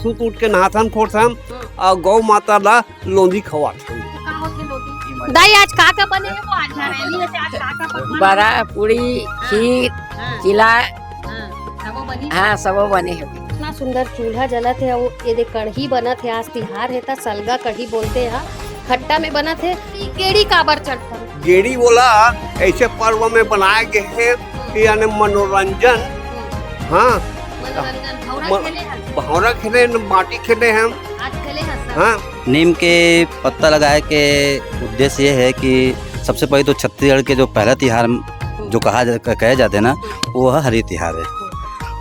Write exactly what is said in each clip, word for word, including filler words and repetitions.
सूत उठ के नहाथन, फोरथन, हम्म। अउ गौ माता ला लोंधी खवाथन। तो का होथे लोंधी? दाई, आज का का बने हे वो? आज हरेली हे, आज का का पकवान बरा, बने? पूड़ी, हाँ, खीर, हाँ, चीला। हाँ, सबो बनी? हाँ, सबो बने हे। इतना सुंदर चूल्हा जलत हे, अउ ये दे कढ़ी बनत हे। आज तिहार हे त सलगा कढ़ी बोलथे, हाँ, खट्टा में बनत हे। ये गेड़ी काबर चढ़थन? गेड़ी वोला ऐसे पर्व में बनाए गए हे कि यानी मनोरंजन, हम्म। हाँ। मनोरंजन, भौंरा म-, खेले हस? भौंरा खेले, न माटी खेले हम। आज खेले हस सब? हाँ। नीम के पत्ता लगाए के उद्देश्य ये है कि सबसे पहले तो छत्तीसगढ़ के जो पहला तिहार जो कहा जा-, कहे जाते हैं ना, वो है हरेली तिहार है।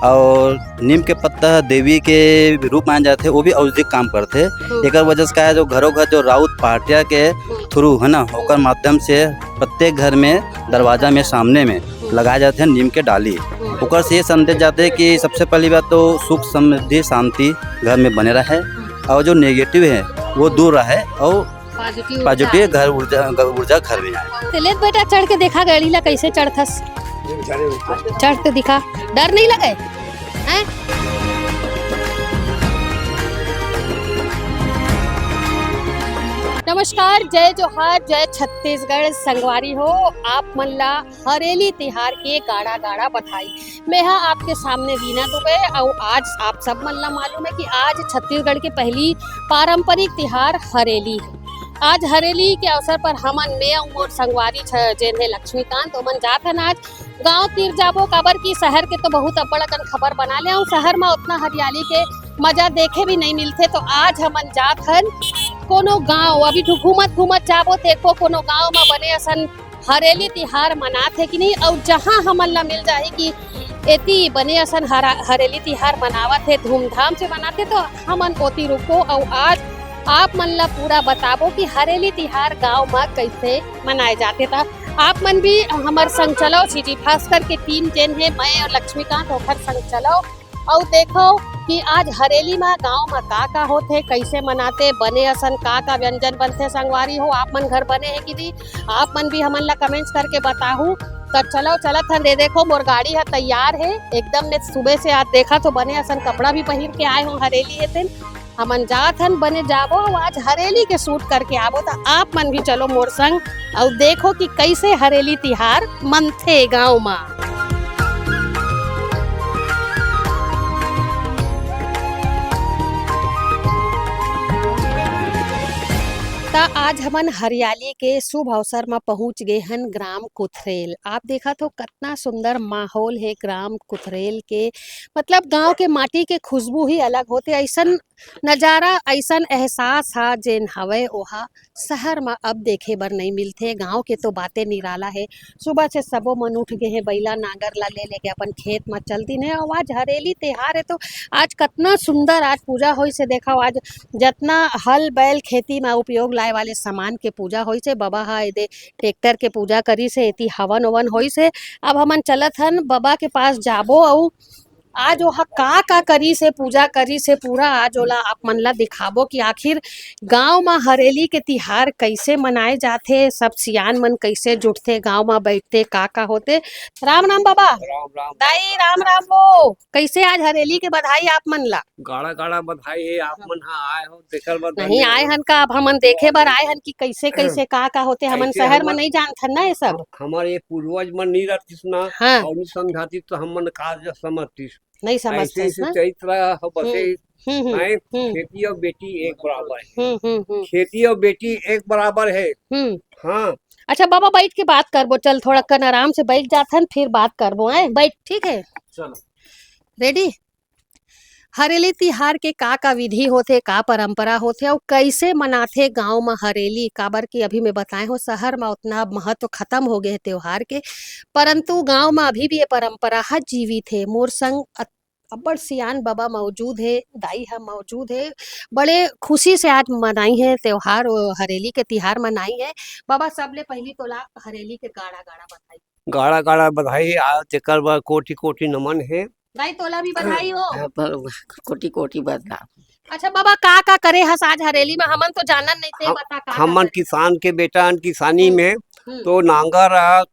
और नीम के पत्ता देवी के रूप माने जाते हैं, वो भी औषधिक काम करते हैं। हम्म। एकर वजह से का है, जो घरों घर जो राउत पहाटिया के हम्म। Through है ना, ओकर माध्यम से प्रत्येक घर में, दरवाजा में, सामने में हम्म। लगाए जाते हैं नीम के डाली। हम्म। ओकर से ये संदेश जाते हैं कि सबसे पहली बात तो सुख, समृद्धि, शांति घर में बने रहे हम्म। और जो negative है, वो दूर रहे और positive positive ऊर्जा। घर ऊर्जा, ऊर्जा घर में आए। चलेत बेटा, चढ़ के देखा गड़ी ला, कैसे चढ़थस? चढ़ के दिखा, डर नहीं लगे? हैं? नमस्कार, जय जोहार, जय छत्तीसगढ़। संगवारी हो, आप मन ला हरेली तिहार के गाड़ा गाड़ा बधाई। मैं हा आपके सामने वीना दुबे, अउ आज आप सब मन ला मालूम है कि आज छत्तीसगढ़ के पहली पारंपरिक तिहार हरेली है। आज हरेली के अवसर पर हमन, मैं अउ मोर संगवारी छ-, जेन है लक्ष्मीकांत, ओमन जात हन आज गांव तीर जाबो, काबर कि शहर के तो बहुत अब्बड़ अकन खबर बना ले, अउ शहर म उतना हरियाली के मजा देखे भी नहीं मिलथे। तो आज हमन जात हन कोनो गांव, अभी घूमत घूमत जाबो, देखबो कोनो गांव म बने असन हरेली तिहार मनात हे कि नहीं, अउ जहां हमन ला मिल जाही कि एती बने असन हरा-, हरेली तिहार मनावत हे, धूमधाम से मनाथे, तो हमन ओती रुकबो। अउ आज आप मन ला पूरा बताबो कि हरेली तिहार गांव म कैसे मनाए जाथे। त आप मन भी हमर संग चलो, सीजी भास्कर के टीम जेन हे, मैं अउ लक्ष्मीकांत ओखर संग चलो अउ देखो कि आज हरेली म गांव म का का होथे, कैसे मनाथे, बने असन का का व्यंजन बनथे। संगवारी हो, आप मन घर बने हे कि नहीं, आप मन भी हमन ला comments करके बताहू। त चलो, चलत हन। दे देखो, मोर गाड़ी ह तैयार हे एकदम। मैं सुबह से आज देखा तो बने असन कपड़ा भी पहिर के आए हो, हरेली हे तेन। हमन जात हन, बने जाबो, अउ आज हरेली के shoot करके आबो। त आप मन भी चलो मोर संग अउ देखो कि कैसे हरेली तिहार मनथे गांव म। त आज हमन हरियाली के शुभ अवसर म पहुंच गे हन ग्राम कुथरेल। आप देखत हो कतना सुंदर माहौल हे ग्राम कुथरेल के, मतलब गांव के माटी के खुशबू ही अलग होथे। ऐसन नजारा, अइसन एहसास हा जेन हवय ओहा शहर म अब देखे बर नइ मिलथे। गांव के तो बाते निराला हे। सुबह से सबो मन उठ गे हे, बइला नांगर ला ले लेके अपन खेत म चल दिन हे। अउ आज हरेली तिहार हे तो आज कतना सुंदर आज पूजा होइस हे। देखव आज जतना हल बैल खेती म उपयोग लाए वाले सामान के पूजा होइस हे। बबा ह एदे ट्रैक्टर के पूजा करिस हे, एती हवन ओवन होइस हे। अब हमन चलत हन बबा के पास जाबो अउ आज ओहा का का करिस हे, पूजा करिस हे, पूरा आज ओला आप मन ला दिखाबो कि आखिर गांव म हरेली के तिहार कइसे मनाए जाथे, सब सियान मन कइसे जुटथे, गांव म बइठथे, का का होथे। राम राम बबा। राम राम। दाई राम राम हो। कइसे आज हरेली के बधाई आप मन ला? गाड़ा गाड़ा बधाई हे, आप मन ह आए हो, तेकर बर नहीं धन्यवाद। आए हन का, अब हमन देखे बर आए हन कि कइसे कइसे का का होथे, हमन कइसे शहर म हमर नहीं जानथन ना ये सब। हमर ये पूर्वज मन नहीं रहतिस ना, हाँ। अउ नहीं समझातिस तो हमन का समझतिस। नहीं समझते ऐसे ना। चैत्र ह बसे हम्म, हम्म, हम्म, हैं? हम्म। खेती अउ बेटी एक बराबर है। हम्म, हम्म, हम्म। खेती अउ बेटी एक बराबर है। हम्म। हाँ। अच्छा बाबा, बैठ के बात करबो, चल थोड़ा कन आराम से बैठ जाथन, फिर बात करबो, हैं? बैठ, ठीक है? चलो। Ready? हरेली तिहार के का-का विधि होथे, का परंपरा होथे अउ कइसे मनाथे गांव म हरेली? काबर कि अभी मैं बताए हों, शहर म ओतना महत्व खतम हो गे हे त्योहार के, परंतु गांव म अभी भी ये परंपरा ह जीवित हे। मोर संग अत-, अब्बड़ सियान बबा मौजूद हे, दाई ह मौजूद हे, बड़े खुशी से आज मनाई हे त्योहार, ओ, हरेली के तिहार मनाई हे। बबा, सबले पहिली तोला हरेली के गाड़ा-गाड़ा बधाई। गाड़ा-गाड़ा बधाई, आ, तेकर बर कोटि-कोटि नमन हे। दाई, तोला भी बधाई हो। हाँ, पर कोटि कोटि बदनाम। अच्छा बाबा, का का करे हस आज हरेली में? हमन तो जानन नहीं, ते हम, बता का का हमन करे? किसान के बेटा हन, किसानी हम्म, में हम्म। तो नांगर आ,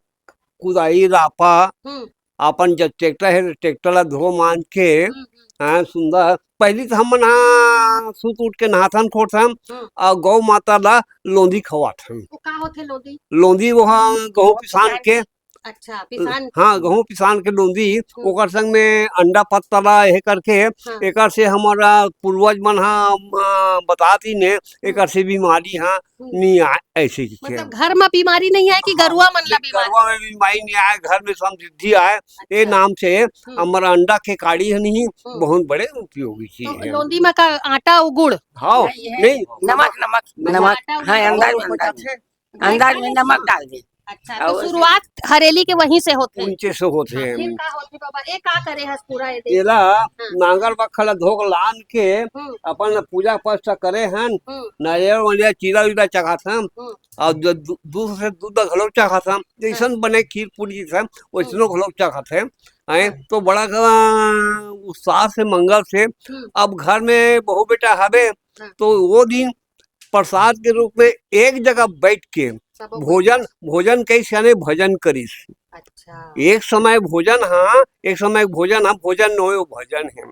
कुदाई, रापा, हम्म। अपन जब ट्रैक्टर है, ट्रैक्टर ला धो मांज के हम्म, हम्म। हाँ, सुंदर। पहली तो हमन हा सुत उठ के नहाथन खोरथन हम्म। और गौ माता ला लोंदी खवाथन। वो का होथे लोंदी? लोंदी वो हा गहूं पिसान के। अच्छा, पिसान। हाँ, गहूं पिसान के लोंदी, हम्म। ओकर संग में अंडा पत्ता ला ये करके, हाँ। एकर से हमारा पूर्वज मन हा, आ, बतात ही ने, हम्म। एकर से बीमारी हा हम्म। नहीं आए, ऐसे की मतलब खेल। घर में बीमारी नहीं आए कि हाँ, गरुआ मन ला बीमारी? गरुआ में बीमारी नहीं आए, घर में समृद्धि आए, ये अच्छा। नाम से हम्म। हमारा अंडा के काढ़ी है नहीं, हम्म। बहुत बड़े उपयोगी चीज तो है। लोंदी में का आटा और गुड़? हाँ, नहीं, ये है। नहीं, नमक, नमक, नमक। नमक, आटा और हाँ, गुड़। अंदाज में, नमक अंदाज में। पचास है। अंदाज में नमक डाल दे। अच्छा, तो और शुरुआत हरेली के वहीं से होथे। उनचे से होथे। हाँ, फिर का होथे बाबा? ये का करे हस पूरा ये देख? एला हाँ। नांगर बखला धोक लान के हम्म। अपन पूजा पाठ सा करे हन, हम्म। नारियल वारियल चीरा वीरा चघाथन, हम्म। और जो दू-, दूध से दूध घलो चघाथन, जैसन हाँ। बने खीर पूरी जैसन, वैसनो हम्म। घलो चघाथे। हैं, हाँ। तो बड़ा ग-, उत्साह से मंगल से हम्म। अब घर में बहू बेटा हवे, हाँ। तो वो दिन प्रसाद के रूप में एक जगह बैठ के सबो भोजन, भोजन कइस यानी भजन करिस। अच्छा। एक समय भोजन, हाँ, एक समय भोजन, हाँ, भोजन नोहे, वो भजन है।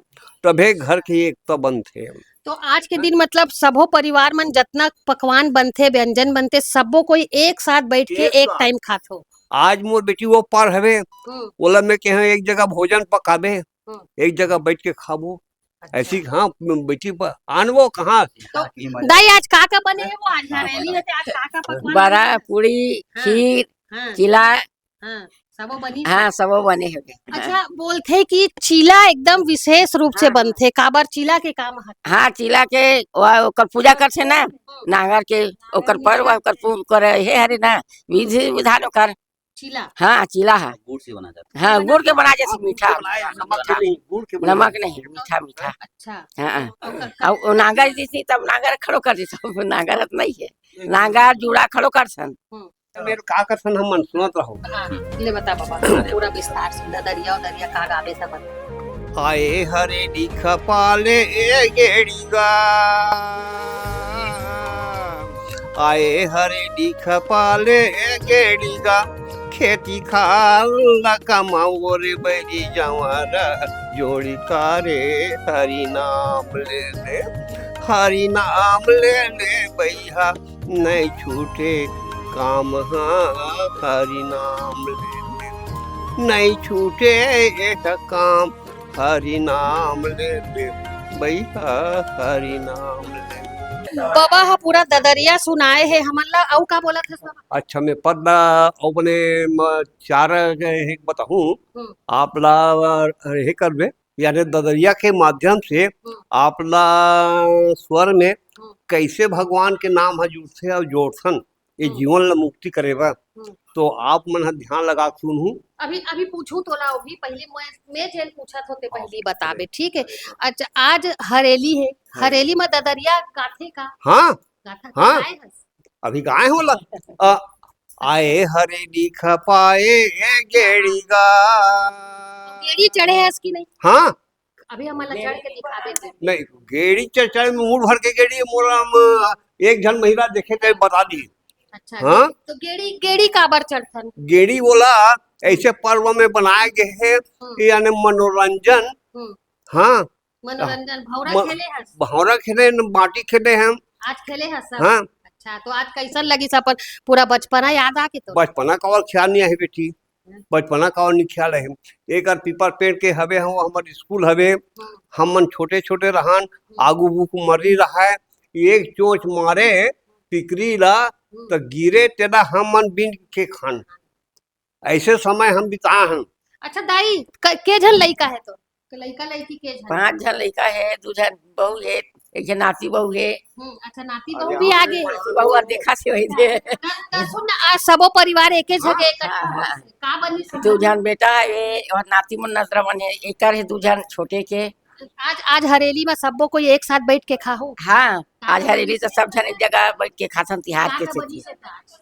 तभे घर के एकता बनथे। तो आज के दिन मतलब सबो परिवार मन जतना पकवान बनथे, व्यंजन बनथे, सबो कोई एक साथ बैठ के एक एक साथ। टाइम खाथो। आज मोर बेटी वो पार हवे, हम्म। ओला मैं कहे एक जगह भोजन पकाबे, हम्म। एक जगह बैठ के खाबो। अच्छा। ऐसी हाँ, म-, बेटी पर आनवो कहाँ? तो दाई, आज का का बने हे वो? आज हरेली हे, तो आज का का पकवान बड़ा, बने हे? पूरी, हाँ, खीर, हाँ, चीला। हाँ, सबो बनी हाँ, हे। सबो बने हे। हाँ। अच्छा, बोलथे कि चीला एकदम विशेष रूप से हाँ, हाँ। बनथे, काबर चीला के का महत्व? हाँ, चीला के वा-, ओकर पूजा करथे ना, हम्म। नांगर के, ओकर पर्व, ओकर पू-, करे हे हरे ना, विधि विधान ओकर। चीला? हाँ, चीला है। गुड़ से बना जाता है। हाँ, गुड़ के बना जैसे मीठा। गुड़ के बनाए, नमक के नहीं, गुड़ के बनाए। नमक नहीं, मीठा, मीठा। अच्छा। हाँ, हाँ। और क-, क-, अब वो नांगर जैसे तब नांगर खड़ो कर देता हूँ, नांगर नहीं है। नहीं। नांगर जूड़ा खड़ो कर सन। हम्म। मेरे का कर सन हम मन सुनत रहो। हाँ, ले बता बाबा, पूरा विस्तार से, ददरिया उदरिया का गावे सब बता। आए हरे दिख पाले ए गेड़ी गा, आए हरे दिख पाले ए गेड़ी गा, खेती खार ला कमाओ रे बैरी जंवारा, जोड़ी तारे हरि नाम ले ले, हरि नाम ले ले बैहा, नहीं छूटे काम हा हरि नाम ले ले, नहीं छूटे एक काम हरि नाम ले ले, बैहा हरि नाम ले ले। बाबा ह पूरा ददरिया सुनाए हे हमन ला, अउ का बोलत हस बाबा? अच्छा, मैं पद ला अउ बने म-, चार एक बताहूँ, हम्म। आप ला हे करबे, यानी ददरिया के माध्यम से हम्म। आप ला स्वर में हम्म। कैसे भगवान के नाम ह जुड़थे अउ जोड़थन, ये हम्म। जीवन ला मुक्ति करे बर, हम्म। तो आप मन ह ध्यान लगा के सुनहू। अभी, अभी पूछू तोला, अभी पहली मैं, मैं जेन पूछत हों ते हाँ, पहली बताबे, अरे, ठीक है? अरे, हाँ। अच्छा, आज हरेली है, हरेली। हरेली में ददरिया गाथे का? हाँ, गाथा का हाँ। गाए हस? अभी गाए हो ला। अ, आए हरे दिख पाए ए गेड़ी गा। गेड़ी चढ़े हस कि नहीं? हाँ। अभी हमन ला चढ़ के दिखाबे दे। नहीं, गेड़ी च-, चढ़े में मुड़ भर के गेड़ी मोला हम एक झन महिला देखे के बता दी। अच्छा, हाँ? तो गेड़ी, गेड़ी काबर चढ़थन? गेड़ी बोला ऐसे पर्व में बनाए गए हैं, हम्म। यानी मनोरंजन। हम्म। हाँ। मनोरंजन, भौंरा म-, खेले हस? भौंरा खेले न, बांटी खेले हम। आज खेले हस सब? हाँ। अच्छा, तो आज कैसन लगिस अपन पूरा बचपना याद आ के तो? बचपना का और ख्याल नहीं है बेटी, हम्म। बचपना का और नहीं ख्याल है। एक और पीपर पेड़ के हवे हम, हमर स्कूल हवे, हम्म। हमन छोटे-छोटे रहन, हम्म। आगू बुक मरी रहा है, एक चोंच मारे पिकरी ला, हम्म। तो गिरे तेला हमन बीन के खान। ऐसे समय हम बिताए हन। अच्छा दाई, क-, के झन लइका है तो? के लइका लइकी के झन? पांच झन लइका है, दू झन बहू है, एक झन नाती बहू है। हम्म, अच्छा, नाती बहू भी आ गे। बहू और देखा से वही दे। त, त सुन ना, आज सबो परिवार एके जगह हाँ, इकट्ठा हाँ, होइस हाँ। हे। का बनी दू झन बेटा है और नाती मन नजर मन है, एकर है दू झन छोटे के। आज, आज हरेली में सबो कोई एक साथ बैठ के खाहू? हाँ, का आज का हरेली बनी तो से? सब झन एक जगह बैठ के खाथन तिहार का के का बनी सेती। से आज?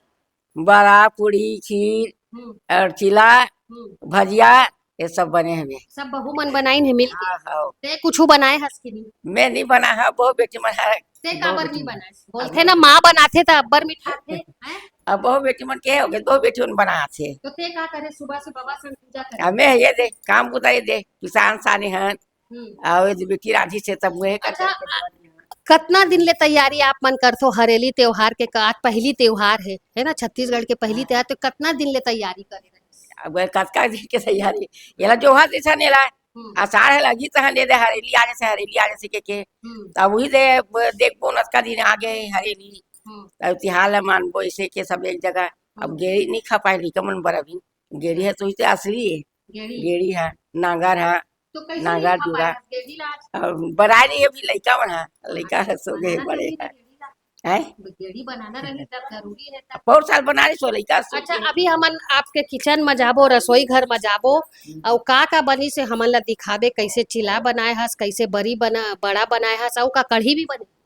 बड़ा, पूड़ी, खीर हम्म। और चीला, हम्म। भजिया, ये सब बने हवे। सब बहू मन बनाइन हे मिल के? हाँ, हाँ। ते कुछु बनाए हस कि नहीं? मैं नहीं बना हा, बहू बेटी मन हा। ते काबर नहीं बनाए? बोलथे ना, माँ बनाथे त अब्बर मिठाथे, हैं? अब बहू बेटी मन के हो गए, बहू बेटी मन बनाथे। तो ते का करे सुबह से बाबा संग पूजा करे? अब मैं ये दे, काम बुता ये दे, किसान सानी हन, हम्म। अउ ये बेटी रांधी से तब मुहे का अच्छा, करके आ, बना दिया। कतना दिन ले तैयारी आप मन करथो हरेली त्योहार के? का-, आज पहली त्योहार है, है ना, छत्तीसगढ़ के पहली हाँ। त्योहार, तो कतना दिन ले तैयारी करे रहे? अब ये कतका दिन के तैयारी, एला जोहा जैसा नेला, हम्म। आषाढ़ है लगी तहन दे दे हरेली आ जैसे, हरेली आ जैसे के, के। हम्म। तब वही दे, ब-, देखबो नतका दिन आ गए हरेली, हम्म। तब तिहार ला मानबो ऐसे के सब एक जगह। अब हम्म। गेड़ी नहीं खा पाए लइका मन बर अभी, गेड़ी है तो इसे असली है। गेड़ी। गेड़ी है, नांगर है, तो कैसे नांगर नहीं खा जुरा। पाए गेड़ी ला आज? और बनाए नहीं अभी लइका मन है, लइका है सो गए बनाना बड़े चाहिए है। गेड़ी ला। हैं? गेड़ी बनाना रही तब जरूरी है तब। बहुत साल बना रही सो लइका सो अच्छा, गए। अभी हमन आपके किचन में जाबो, रसोई घर में जाबो, हम्म। अउ का का बनी से हमन ला दिखाबे, कैसे चिला बनाए हस, कैसे बरी बना, बड़ा बनाए हस, अउ का कढ़ी भी बने?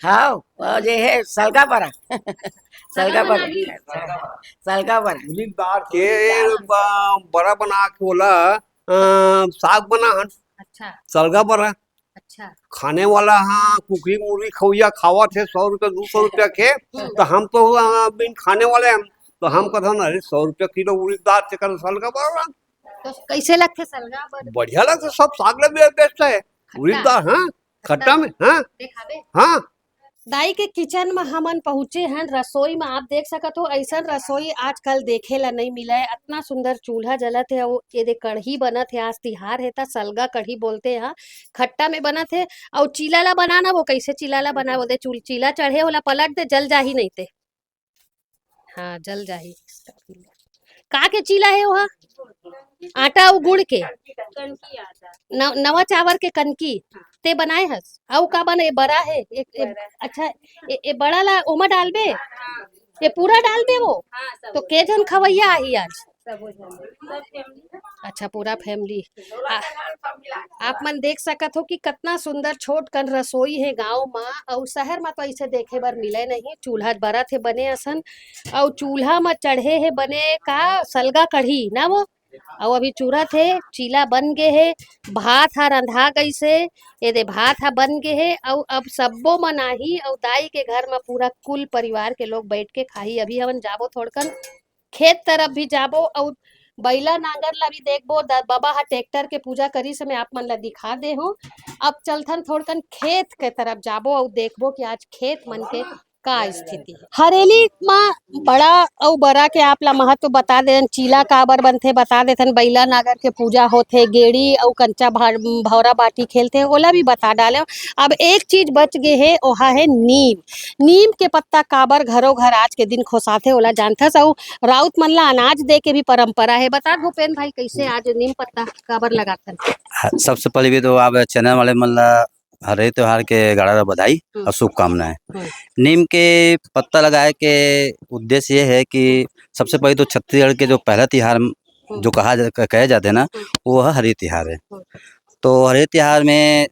हाँ, वो जे है सलगा बरा। सलगा बरा। सलगा बरा। उड़ीद दार के ब-, बरा बना के ओला, अ, साग बना हन। अच्छा। सलगा बरा। अच्छा। खाने वाला हाँ, कुकरी मुर्गी खवैया खावत है सौ रुपया, दो सौ रुपया के, हम्म। तो हम तो, अ, बिन खाने वाले हम, तो हम हम्म। कथन, "अरे, सौ रुपया किलो उड़ीद दार, तेकर सलगा बरा।" तो कैसे लगथे सलगा बरा? बढ़िया लगथे, सब साग ले बे-, बेचता है। खट्टा। उड़ीद दार, हाँ। खट्टा में, हाँ। देखाबे? हाँ। दाई के किचन म हमन पहुंचे हन, रसोई म आप देख सकत हो, अइसन रसोई आजकल देखे ला नइ मिलय। अतना सुंदर चूल्हा जलत हे, अउ एदे कढ़ी बनत हे। आज तिहार हे, त सलगा कढ़ी बोलथे ह, खट्टा में बनत हे। अउ चीला ला बनाना, वो कैसे चीला ला बना, वो दे चूल-, चीला चढ़े, ओला पलट दे, जल जाही नहीं ते। हाँ, जल जाही। का के चीला हे ओहा? आटा अउ गुड़ के? कनकी आटा। न-, नवा चावर के कनकी? हाँ। ते बनाए हस? अउ का बने? बरा हे? एक, एक, बरा। अच्छा, ए, ए बड़ा ला ओमा डालबे? हाँ। ये पूरा डालबे वो? हाँ, सब। तो के झन खवैया आही आज? सबो झन। सब family। अच्छा, पूरा family। आ, आप मन देख सकत हो कि कतना सुंदर छोट कन रसोई हे गांव म, अउ शहर म तो अइसे देखे बर मिले नहीं। चूल्हा बरत हे बने असन, अउ चूल्हा म चढ़े हे बने का सलगा कढ़ी ना वो, अउ अभी चूरत हे, चीला बन गे हे, भात ह रंधा गइस हे, एदे भात ह बन गे हे, अउ अब सब्बो मन आही, अउ दाई के घर म पूरा कुल परिवार के लोग बैठ के खाही। अभी हमन जाबो थोड़कन खेत तरफ भी जाबो अउ बइला नांगर ला भी देखबो। द-, बबा ह ट्रैक्टर के पूजा करिस, मैं आप मन ला दिखा दे हूँ। अब चलथन थोड़कन खेत के तरफ जाबो अउ देखबो कि आज खेत मन के का स्थिति हे। हरेली म बड़ा अउ बरा के आप ला महत्व बता देन, चीला काबर बनथे बता देथन, बइला नांगर के पूजा होथे, गेड़ी अउ कंचा भा-, भौरा बाटी खेलथे, ओला भी बता डालेव। अब एक चीज बच गे हे, ओहा हे नीम। नीम के पत्ता काबर घरो घर आज के दिन खोसाथे, ओला जानथस? अउ राउत मन ला अनाज दे के भी परंपरा हे। बता भूपेन भाई, कैसे आज नीम पत्ता काबर लगाथन? हाँ, सबसे पहले भी तो आप चैनल वाले मन ला हरेली त्योहार के गाड़ा ला बधाई हम्म। अउ शुभकामनाएं। हम्म। नीम के पत्ता लगाए के उद्देश्य ये है कि सबसे पहले तो छत्तीसगढ़ के जो पहला तिहार हम्म। जो कहा जा-, कहे जाथे ना, हम्म। वो है हरेली तिहार है। हम्म। तो हरेली तिहार में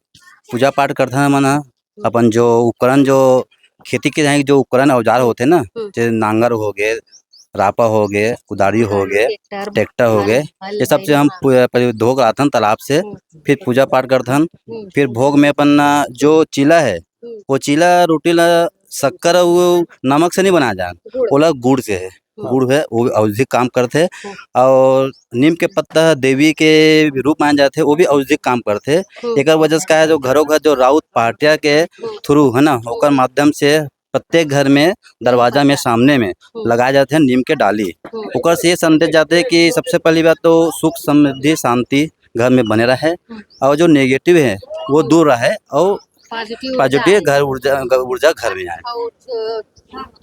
पूजा पाठ करथन हमन ह, हम्म। अपन जो उपकरण, जो खेती के जो उपकरण औजार हम्म। होथे ना, हम्म। जैसे नांगर हो गे, रापा हो गे, कुदारी हो गे, ट्रैक्टर, ट्रैक्टर हो गे, हल, ये सब से हम हाँ। पु-, पहले धो के आथन तालाब से, हम्म। फिर पूजा पाठ करथन, हम्म। फिर भोग में अपन, अ, जो चीला है, हम्म। वो चीला रोटी ला शक्कर अउ नमक से नहीं बनाया जाए, गुड़। ओला गुड़ से है। हम्म। गुड़ है, वो औषधि काम करथे। हम्म। अउ नीम के पत्ता देवी के रूप माने जाथे, वो भी औषधि काम करथे। हम्म। एकर वजह से का है, जो घरों घर जो राउत पहाटिया के हम्म। through है ना, ओकर हम्म। माध्यम से प्रत्येक घर में दरवाजा में, सामने में हम्म। लगाए जाथे नीम के डाली। हम्म। ओकर से ये संदेश जाथे कि सबसे पहली बात तो सुख, समृद्धि, शांति घर में बने रहे हम्म। अउ जो negative है वो दूर रहे अउ positive positive ऊर्जा घर ऊर्जा, ऊर्जा घर में आए। अउ, अ,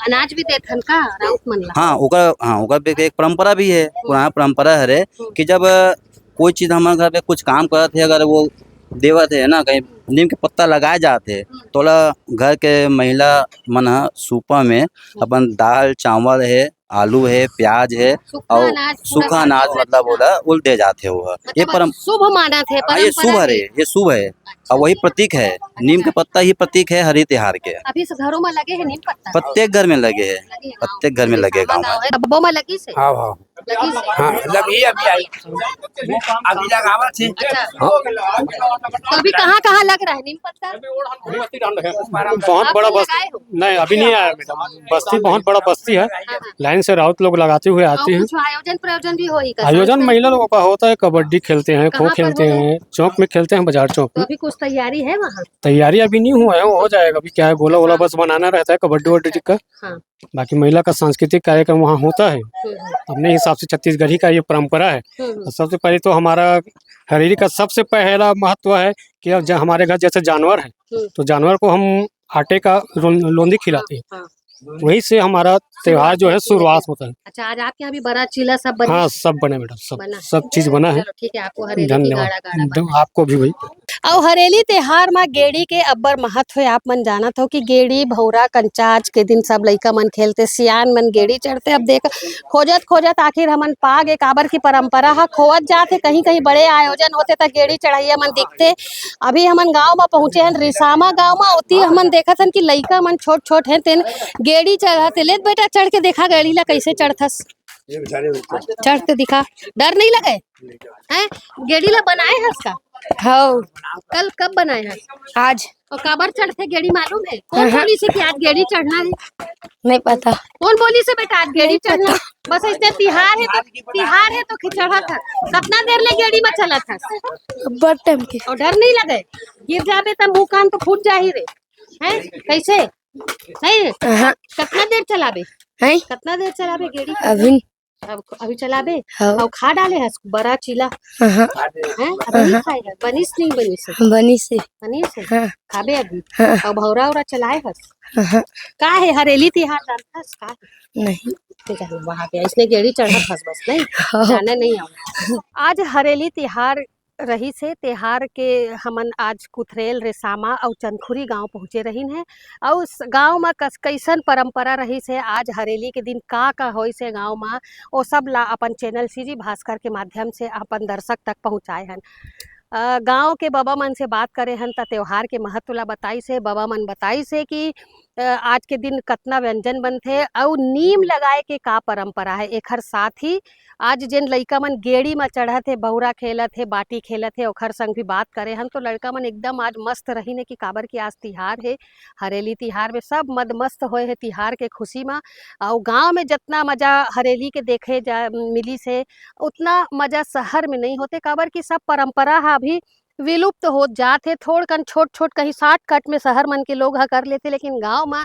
अनाज भी देथन का राउत मन ला? हाँ, ओकर, हाँ, ओकर भी एक परंपरा भी है, हम्म। पुराना परंपरा हरे हम्म। कि जब कोई चीज हमारे घर पे कुछ काम करत है, अगर वो देवत है ना, कहीं नीम के पत्ता लगाए जात है, हम्म। तोला घर के महिला मन ह सूपा में हम्म। अपन दाल, चावल है, आलू है, प्याज है, सूखा अउ अनाज, पूरा सूखा अनाज, मतलब, ओला, ओल दे जात है वो। मतलब, ये परम-, शुभ मानत है, हाँ, ये शुभ परंपरा हरे, है। ये शुभ है। अच्छा। अउ वही प्रतीक है, नीम के अच्छा। पत्ता ही प्रतीक है हरेली तिहार के। अभी से घरों में लगे हैं नीम पत्ता? प्रत्येक घर में लगे हैं, लगे हैं, प्रत्येक घर में लगे हैं गाँव में। गाँव है, सब्बो में लगी से? हाँ, हाँ। लगी से? हाँ, लगी, अभी आई। अभी लगावत हे। अच्छा। हाँ। तो अभी कहाँ कहाँ लग रहा है नीम पत्ता? बहुत बड़ा बस्ती। नहीं, अभी नहीं आया मैडम। बस्ती बहुत बड़ा बस्ती है। हाँ, हाँ। लाइन से राउत लोग लगाते हुए आते हैं। कुछ आयोजन प्रयोजन भी होही का? आयोजन महिला लोगों का होता है, कबड्डी खेलते हैं, खो खेलते हैं, चौक में खेलते हैं, बाजार चौक में। अभी कुछ तैयारी है वहाँ? तैयारी अभी नहीं हुआ है, हो जाएगा। अभी क्या है, गोला वोला बस बनाना रहता है कबड्डी वड्डी का। हाँ। बाकी महिला का सांस्कृतिक कार्यक्रम वहाँ होता है, हम्म, हम्म। अपने हिसाब से छत्तीसगढ़ी का ये परंपरा है। हम्म, हम्म। और सबसे पहले तो हमारा हरेली का सबसे पहला महत्व है कि अब ज-, हमारे घर जैसे जानवर है, हम्म। तो जानवर को हम आटे का रों-, लोंदी खिलाते हैं। हाँ, हाँ। वहीं से हमारा त्योहार जो है शुरुआत होता है। अच्छा, आज आपके यहाँ भी बरा चीला सब बने? हाँ, सब बने मैडम, सब, बना? सब चीज बना है। चलो, ठीक है, आपको हरेली की धन्यवाद। गाड़ा गाड़ा एकदम बधाई। आपको भी भाई। अउ हरेली त्योहार म गेड़ी के अब्बड़ महत्व हे। आप मन जानत हो कि गेड़ी, भौरा, कंचा आज के दिन सब लइका मन खेलथे, सियान मन गेड़ी चढ़थे। अब देख, खोजत खोजत आखिर हमन पा गे, काबर की परंपरा ह खोवत जात हे। कहीं कहीं बड़े आयोजन होथे त गेड़ी चढ़इया मन दिखथे। अभी हमन गांव म पहुंचे हन, रिसामा गांव म। ओती हमन देखत हन कि लइका मन छोट छोट हे, तेन गेड़ी चढ़त हे। ले बेटा, चढ़ के देखा गेड़ी ला, कैसे चढ़थस। चढ़ तो दिखा, डर नहीं लगे? हैं? गेड़ी ला बनाए हस का? हव। कल कब बनाए हस? आज। और काबर चढ़थे गेड़ी मालूम है? कौन हाँ, हाँ। बोलिस हे कि आज गेड़ी चढ़ना है? नहीं पता। कौन बोलिस हे बेटा आज गेड़ी नहीं चढ़ना? पता। बस ऐसे तिहार है तो, तिहार है तो खि-, चढ़त है। कितना देर ले गेड़ी में चलत है? अब्बड़ टाइम के। और डर नहीं लगे? गिर जाबे तो मुंह कान तो फूट जाही रे। हैं? कैसे? नहीं? हाँ। कितना देर चलाबे? हैं? कितना देर चलाबे गेड़ी? अभी अब अभी चलाबे? हाँ। अउ खा डाले हस बरा चीला? हाँ। हैं? अभी नहीं हाँ। खाए हस? बनिस नहीं बनिस हे? बनिस हे। बनिस हे? हाँ। खाबे अभी? हाँ। अउ भौरा उरा चलाए हस? हाँ। का हे हरेली तिहार जानत हस? का हे? नहीं। ते जाने वहाँ के, इसने गेड़ी चढ़त हस बस, नहीं? हाँ। जाने नहीं आवे। आज हरेली तिहार रहिस हे। तेहार के हमन आज कुथरेल, रेसामा अउ चंदखुरी गांव पहुंचे रहिन हे। अउ स-, गांव म कस-, कइसन परंपरा रहिस हे, आज हरेली के दिन का-का होइस हे गांव म, ओ सब ला अपन चैनल सीजी भास्कर के माध्यम से अपन दर्शक तक पहुंचाए हन। अ, गांव के बबा मन से बात करे हन, त त्योहार के महत्व ला बताइस हे। बबा मन बताइस हे कि अ, आज के दिन कतना व्यंजन बनथे अउ नीम लगाए के का परंपरा हे। एखर साथ ही आज जेन लइका मन गेड़ी म चढ़त हे, बहुरा खेलत हे, बाटी खेलत हे, ओखर संग भी बात करे हन, तो लड़का मन एकदम आज मस्त रहिन हे कि काबर कि आज तिहार हे, हरेली तिहार में सब मदमस्त होए हे तिहार के खुशी म। अउ गांव में जतना मजा हरेली के देखे जा, मिलिस हे, उतना मजा शहर में नहीं होते, काबर कि सब परंपरा ह अभी विलुप्त होत जात हे। थोड़कन छोट-छोट कहीं shortcut में शहर मन के लोग ह कर लेथे, लेकिन गाँव म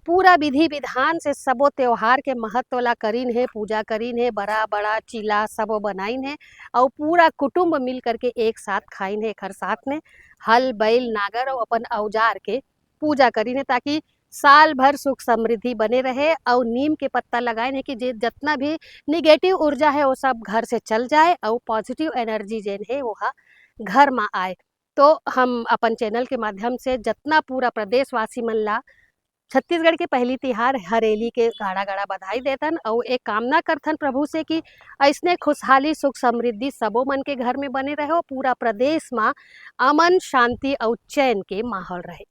पूरा विधि-विधान से सबो त्योहार के महत्व ला करिन हे, पूजा करिन हे, बरा-बड़ा चीला सबो बनाइन हे अउ पूरा कुटुम्ब मिल करके एक साथ खाइन हे। एखर साथ में हल, बैल, नागर अउ अपन औजार के पूजा करिन हे, ताकि साल भर सुख समृद्धि बने रहे। अउ नीम के पत्ता लगाइन हे कि जे जतना भी negative ऊर्जा हे, वो सब घर से चल जाए अउ positive energy जेन हे, वो ह घर म आए। तो हम अपन channel के माध्यम से जतना पूरा प्रदेशवासी मन ला छत्तीसगढ़ के पहली तिहार हरेली के गाड़ा-गाड़ा बधाई देथन अउ एक कामना करथन प्रभु से कि अइसने खुशहाली, सुख समृद्धि सबो मन के घर में बने रहे अउ पूरा प्रदेश म अमन, शांति अउ चैन के माहौल रहे।